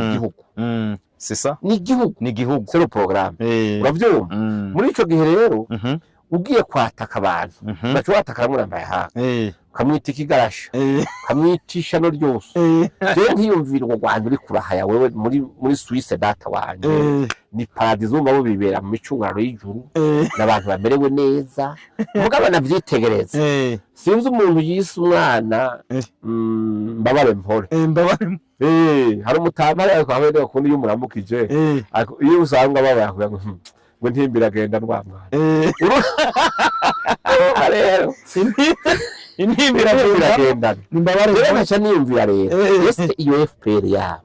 Igihugu. C'est ça. Ni igihugu. Ni igihugu. C'est le programme. Uravyumva? Muri ico gihe rero, ugiye kwataka abantu, baca wataka ramwe haga, ukamwita ikigarasha, ukamwita ishano ryose. Jewe nkiyumvira urwo Rwanda uri kurahaya wewe muri Suisse, data wanje, ni paradis. Urumva bo bibera mu micungararo y'ijuru, n'abantu bamerewe neza. Mugabo navyitegereza, sinzi umuntu yise umwana mbabare mpore. Mbabare. Hari umutama ariko aho rero kundi iyo umuramukije, iyo usanga babaye ngo ngo ntimbira agenda rwa mwana. Urumva rero, Intimba intimba iragenda. Iragendana. Ni mbabare. Rero nkaca niyumvira rero, ese iyo FPR yabo,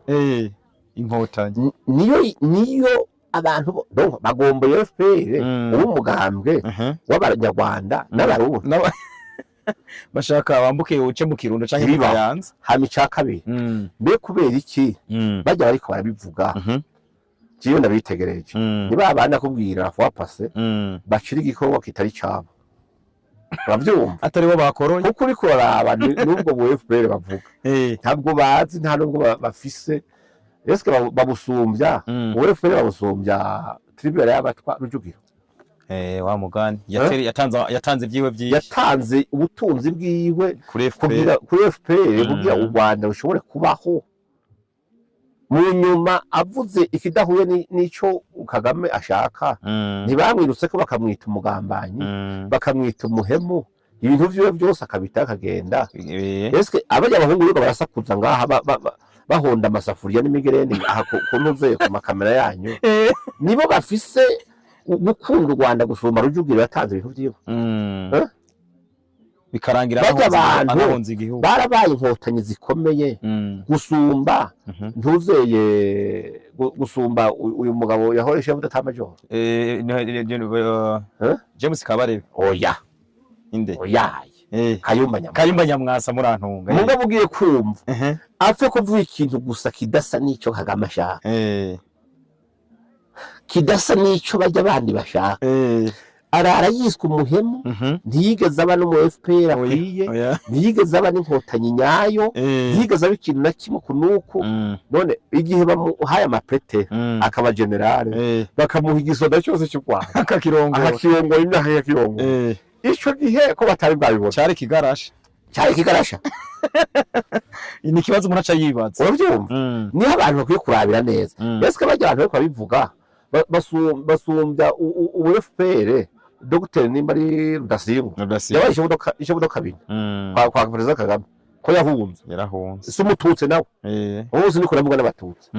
Inkotanyi, niyo abantu donc bagomba iyo FPR uba umugambwe w'Abanyarwanda n'Abarundi. Bashaka bambuke uce mu Kirundo canke mu Ntibibaho. Kayanza. Hama ica kabiri, mbe kubera iki bajya bariko barabivuga? Jewe ndabitegereje, ni ba bandi nakubwira la fois passée, bacira igikorwa kitari cabo, uravyumva? Atari bo bakoroye. Kuko uriko uraraba n'ubwo bu FPR bavuga, ntabwo bazi, nta nubwo bafise eske babusumbya ubu FPR, babusumbya tribunal y'abatwa Rujugiro. Wa mugani yatanze ivyiwe vyinshi. Yatanze ubutunzi bwiwe kuri FPR. Kugira kuri FPR, kugira u Rwanda rushobore kubaho. Mu nyuma avuze ikidahuye n'ico Kagame ashaka, ntibamwirutse ko bakamwita umugambanyi, bakamwita umuhemu, ibintu vyiwe byose akabita akagenda. Eske abajya abahungu biga barasakuza ngaha, bahonda amasafuriya n'imigereni aha ku ntuze ku makamera yanyu, nibo bafise gukunda u Rwanda gusumba Rujugiro yatanze ibintu vyiwe? Eh? Bikarangira Barya abantu anahunze igihugu. Barabaye inkotanyi zikomeye gusumba ntuzeye gusumba uyu mugabo yahora chef d'état major. Eh? James Kabarebe. Oya. Inde? Oyaye. Kayumba Nyamwasa. Kayumba Nyamwasa, murantunga. Mugabo ugiye kumva, apfe kuvuga ikintu gusa kidasa n'icyo Kagame ashaka, kidasa n'icyo bajya abandi bashaka, arara yiswe umuhemu. Ntiyigeze aba no mu FPR akwiye, Oya. ntiyigeze aba n'inkotanyi nyayo, ntiyigeze aba ikintu na kimwe ku nuku. None igihe bamuhaye amapete, akaba général, bakamuha igisoda cyose cy'u Rwanda, akakirongora, akakirongora imyaka yakirongora, ico gihe ko batari bwabibona? Cari kigarasha. Cyari kigarasha. Ni ikibazo umuntu aca yibaza. Urabyumva? Niho abantu bakwiye kurabira neza. Ese bajya abantu bariko babivuga basumbya ubu FPR Dr nimba ari Rudasingwa? Rudasingwa. Yabaye ishoboka bine kwa Perezida Kagame ko yahunze. Yarahunze. Si umututsi nawe? Ubu niko ndavuga n'abatutsi.